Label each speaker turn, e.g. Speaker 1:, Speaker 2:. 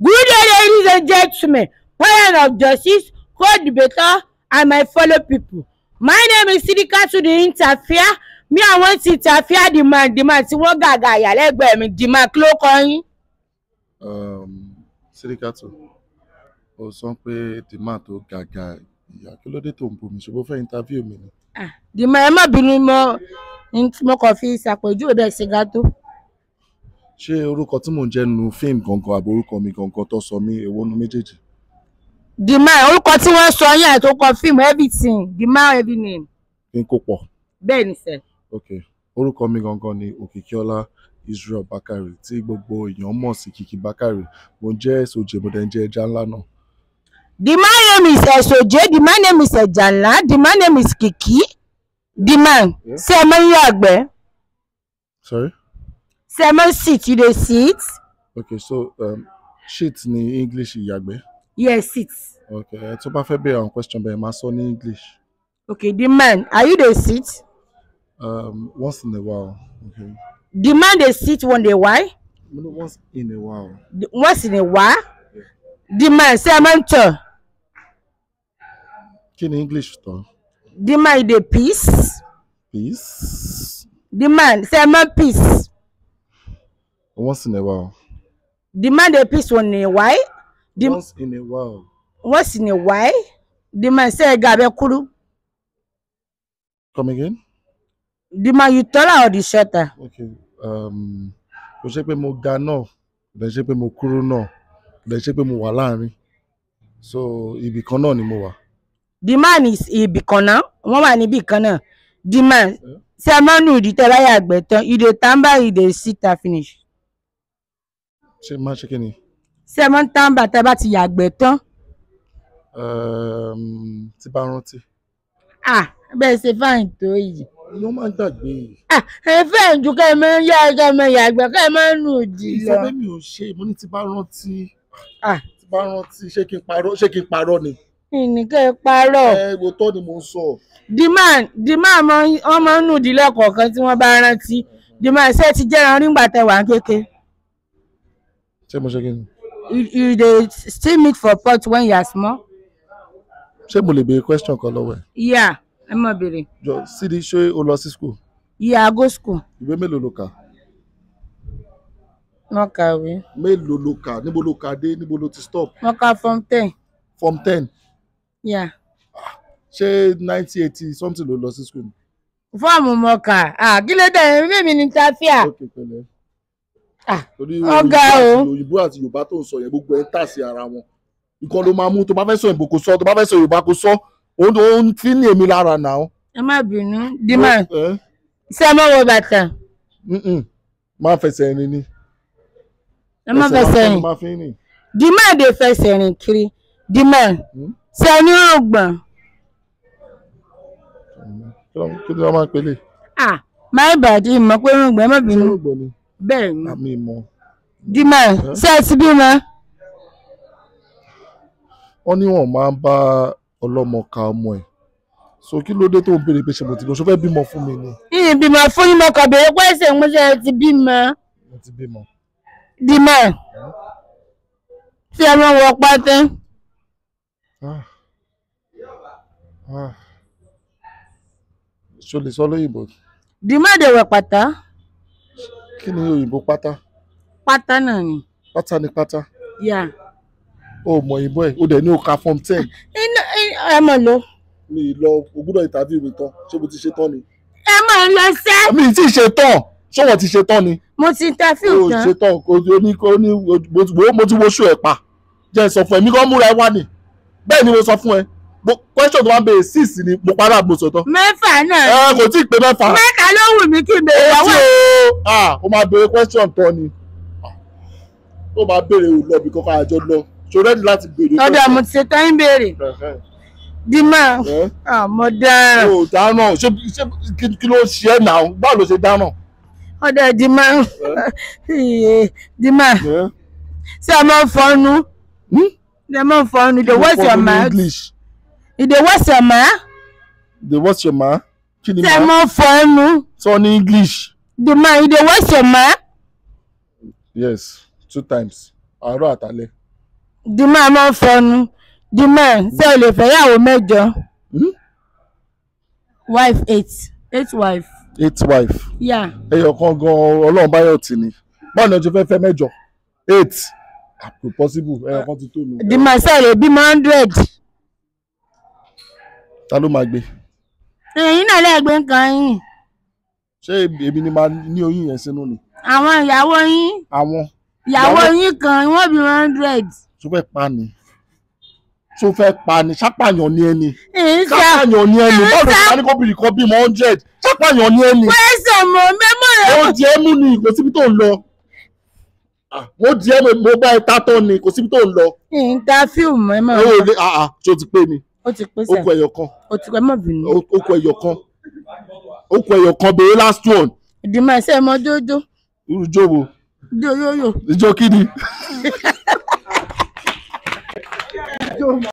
Speaker 1: Good day, ladies and gentlemen, parent of justice, co-debater, and my fellow people. My name is Sidikatu the interfere. Me, I want to interfere the man tí wọ́n gàgà àyà lẹ́gbẹ̀ẹ́ mi, the man kí ló kọ yín?
Speaker 2: Sidikatu, ó sọ pé the man tó gàgà ìyá, kí ló dé tó ń bomi? Ṣé bó fẹ́ interview mi ni?
Speaker 1: The man, ẹ má bínú, mo kàn fi ṣàpèjúwe bẹ́ẹ̀ ṣe ga tó.
Speaker 2: Ṣé orúkọ tí mò ń jẹ́ nu fíìmù gangan àbí orúkọ mi gangan tó sọ mí, èwo nu méjèèjì?
Speaker 1: The man, orúkọ tí wọ́n sọ yín àti orúkọ fíìmù, everything, the man, every name.
Speaker 2: Kí n kó pọ̀.
Speaker 1: Bẹ́ẹ̀ ni sir.
Speaker 2: Ok, orúkọ mi gangan ni Òkìkíọlá Israel Bakare tí gbogbo èèyàn mọ̀ sí Kìkì Bakare. Mo jẹ́ Sòjé, mo dẹ̀ ń jẹ́ ẹja ńlá náà.
Speaker 1: The man name is Soje, the man name is Ẹja ńlá, the man name is Kìkì. The man, ṣé ẹ máa ń yàgbẹ́?
Speaker 2: Sorry?
Speaker 1: Ṣé ẹ máa ń sit, you dey sit?
Speaker 2: Okay, so shit ni English ìyàgbẹ́.
Speaker 1: Yes, sit.
Speaker 2: Okay, ẹ tó bá fẹ́ béèrè àwọn question bẹ́ẹ̀ máa sọ ní English.
Speaker 1: Okay, the man, are you dey sit?
Speaker 2: Once in a while. Okay.
Speaker 1: The man dey sit one day, why?
Speaker 2: No, once in a while.
Speaker 1: Once in a while? Yeah. The man, ṣé ẹ máa ń tọ̀?
Speaker 2: Kí ni English tọ̀?
Speaker 1: The man dey peace.
Speaker 2: Peace.
Speaker 1: The man, ṣé ẹ máa ń peace?
Speaker 2: Once in a while.
Speaker 1: The man dey peace one in a while?
Speaker 2: Once in a while.
Speaker 1: Once in a while? The man, ṣé ẹ ga àbí ẹ kúrú?
Speaker 2: Come again?
Speaker 1: The man, you taller or the shorter?
Speaker 2: Okay. Kò ṣe pé mo ga náà, kò ṣe pé mo kúrú náà, kò ṣe pé mo wà láàrin. So ibì kan náà ni mo wà.
Speaker 1: The man is ibì kan náà, wọ́n wà níbì kan náà. The man, ṣé ẹ máa ń nù ìdí tẹ́ bá yàgbẹ́ tán? You dey tamba, you dey sit and finish.
Speaker 2: Ṣé máa ṣe kí ni?
Speaker 1: Ṣé ẹ máa ń tamba tẹ́ bá ti yàgbẹ́ tán?
Speaker 2: Tí bá rántí.
Speaker 1: Ah, bẹ́ẹ̀ ṣe fáìn tó yìí.
Speaker 2: Ló máa ń gbàgbé.
Speaker 1: Ẹ fẹ́ ju kẹ́ ẹ máa ń yá kẹ́ ẹ máa yàgbẹ́ kẹ́ ẹ máa ń nù ìdí lọ.
Speaker 2: Ìsọfẹ́ mi ò ṣe, mo ní tí bá rántí. Tí bá rántí, ṣé kí n parọ́, ṣé kí n parọ́ ni?
Speaker 1: Ìní kẹ́ ẹ parọ́.
Speaker 2: Ẹ wo tọ́ ni mò ń sọ.
Speaker 1: The man wọ́n máa ń nù ìdí lẹ́kọ̀ọ̀kan tí wọ́n bá rántí. The man, ṣé ti jẹ́ran nígbà tẹ wà ń kéke?
Speaker 2: Ṣé mo ṣe kí ni?
Speaker 1: You dey still meat for pot when you are small?
Speaker 2: Ṣé mo lè béèrè question kan lọ́wọ́ ẹ̀?
Speaker 1: Yeah, ẹ má béèrè.
Speaker 2: Jọ Sídi, ṣé o lọ sí school?
Speaker 1: Yeah, I go school.
Speaker 2: Ìwé mélòó lo kà?
Speaker 1: Mo kàwé.
Speaker 2: Mélòó lo kà? Níbo lo kà dé? Níbo lo ti stop?
Speaker 1: Mo kà form 10.
Speaker 2: Form 10?
Speaker 1: Yeah.
Speaker 2: Ṣé 1980 something ló lọ sí school?
Speaker 1: Fọ́ọ̀mù mo kà. Kí ló dé? Mímí ni tafíà.
Speaker 2: Ok, pẹ̀lẹ́.
Speaker 1: Ọ̀gá o.
Speaker 2: Òyìnbó àti Yorùbá tó ń sọ yẹn gbogbo ẹ̀ ń tà sí ara wọn. Nǹkan ló máa mú tó bá fẹ́ sọ òyìnbó kò sọ, tó bá fẹ́ sọ Yorùbá kò sọ. Ó ń fi ní èmi lára náà.
Speaker 1: Ẹ má bínú. The man, ṣé ẹ máa wọ bàtà?
Speaker 2: Máa fẹsẹ̀ rìn ni.
Speaker 1: Ẹ má fẹsẹ̀ rìn. The man dey fẹsẹ̀ rìn kiri. The man, ṣé ẹ ní irùngbọ̀n?
Speaker 2: Kí ló máa ń pele?
Speaker 1: My bad, ìmọ̀ pé irùngbọ̀n, ẹ má bínú.
Speaker 2: Ṣé irùngbọ̀n ni?
Speaker 1: Bẹ́ẹ̀ ni.
Speaker 2: Àmì ìmọ̀.
Speaker 1: The man, ṣé ẹ ti bímọ?
Speaker 2: Wọ́n ní wọ́n máa ń bá ọlọ́mọ ka ọmọ ẹ̀. So kí ló dé tó ń béèrè pé ṣe mo ti lọ? Ṣo fẹ́ bímọ fún mi ni?
Speaker 1: Ìyìn bímọ fún yín, mo kàn béèrè pé ṣé mo ṣe ti bímọ.
Speaker 2: Mo ti bímọ.
Speaker 1: The man, ṣé ẹ máa wọ pátá?
Speaker 2: Ṣo lè sọ lóyìnbó?
Speaker 1: The man dey wọ pátá.
Speaker 2: Kí ni òyìnbó pátá?
Speaker 1: Pátá náà ni.
Speaker 2: Pátá ni pátá?
Speaker 1: Yeah.
Speaker 2: O mọ òyìnbó ẹ̀, o dẹ̀ ní o ka form 10.
Speaker 1: Ẹ mọ̀ lọ.
Speaker 2: Mi lọ, o gbúdọ̀ interview mi tán, ṣé mo ti ṣe tán ni?
Speaker 1: Ẹ mọ̀ lọ sẹ́.
Speaker 2: Mi ti ṣe tán, ṣé wọ́n ti ṣe tán ni?
Speaker 1: Mo ti interview tán.
Speaker 2: O ṣe tán, o ní mo ti wo ṣó ẹ̀ pa. Jẹ́ sọ fún ẹ, mi kàn múra ẹ wá ni. Bẹ́ẹ̀ ni mo sọ fún ẹ. Question tó máa ń béèrè 6 ni mo parí àbò sọ̀tọ̀.
Speaker 1: Mẹ́fà náà.
Speaker 2: Ẹ kò tí ì pé mẹ́fà.
Speaker 1: Mẹ́ta ló wù mí kí n béèrè lọ́wọ́.
Speaker 2: O máa béèrè question tán ni. Ó máa béèrè ò lọ bí kankan àjọ lọ. So ready láti béèrè.
Speaker 1: Ọ̀dọ̀ mo ti ṣe tán ń béèrè. The man, mo dáràn.
Speaker 2: O dáràn, ṣé kí ló ṣe ẹ́ náà? Báwo ló ṣe dáràn?
Speaker 1: Ọ̀dọ̀ the man, the man, ṣé ẹ máa ń fọnu? Ṣé ẹ máa ń fọnu? You dey wash your mouth? You dey wash your mouth?
Speaker 2: Dey wash your mouth? Kí ni
Speaker 1: màá? Ṣé ẹ máa ń fọnu?
Speaker 2: Sọ ní English.
Speaker 1: The man, you dey wash your mouth?
Speaker 2: Yes, 2 times. Àárọ̀ àtàlẹ́.
Speaker 1: The man máa ń fọnu. The man ṣé o lè fẹ́ yàwó 8? Wife 8. 8 wife.
Speaker 2: 8 wife.
Speaker 1: Yeah.
Speaker 2: Ẹyọ kan gan Ọlọ́run báyọ̀ tì ní. Báwo ni o ṣe fẹ́ fẹ́ 8? 8. Kò possible, ẹyọ kan ti tó mi.
Speaker 1: The man ṣé o lè bímọ 100?
Speaker 2: Ta ló máa gbé?
Speaker 1: Ẹ̀yin náà lẹ́gbẹ̀ẹ́ nǹkan yín.
Speaker 2: Ṣé èmi ni máa ní oyún yẹn sínú ni?
Speaker 1: Àwọn ìyàwó yín.
Speaker 2: Àwọn.
Speaker 1: Ìyàwó yín kan wọ́n bí 100.
Speaker 2: Ṣó fẹ́ pa ni? Ṣó fẹ́ pa ni? Ṣápàyàn ni ẹni.
Speaker 1: Ṣápàyàn
Speaker 2: ni ẹni. Báwo ni ká ní kó bìrì kan bímọ 100? Ṣápàyàn ni ẹni.
Speaker 1: Pẹ́sẹ̀ mọ̀ mẹ́mọ́ rẹ̀.
Speaker 2: Ó di ẹ́ mú ni, kò síbi tó ń lọ. Mo di ẹ́ mo bá ẹ tátọ́ ni, kò síbi tó ń lọ.
Speaker 1: Ìntàfíù mọ́ ẹ mọ́.
Speaker 2: Ó lè ṣé o ti pé ni?
Speaker 1: Ó ti pé sẹ́.
Speaker 2: Ó kù ẹyọ kan.
Speaker 1: Ó ti pẹ́ mọ́ bínú.
Speaker 2: Ó kù ẹyọ kan. Ó kù ẹyọ kan bèrè last one.
Speaker 1: Ìdìmọ̀ ẹ̀sẹ̀ mọ́ jójó.
Speaker 2: Irú jó wo?
Speaker 1: Jóyóyò.
Speaker 2: Ìjó kí ni?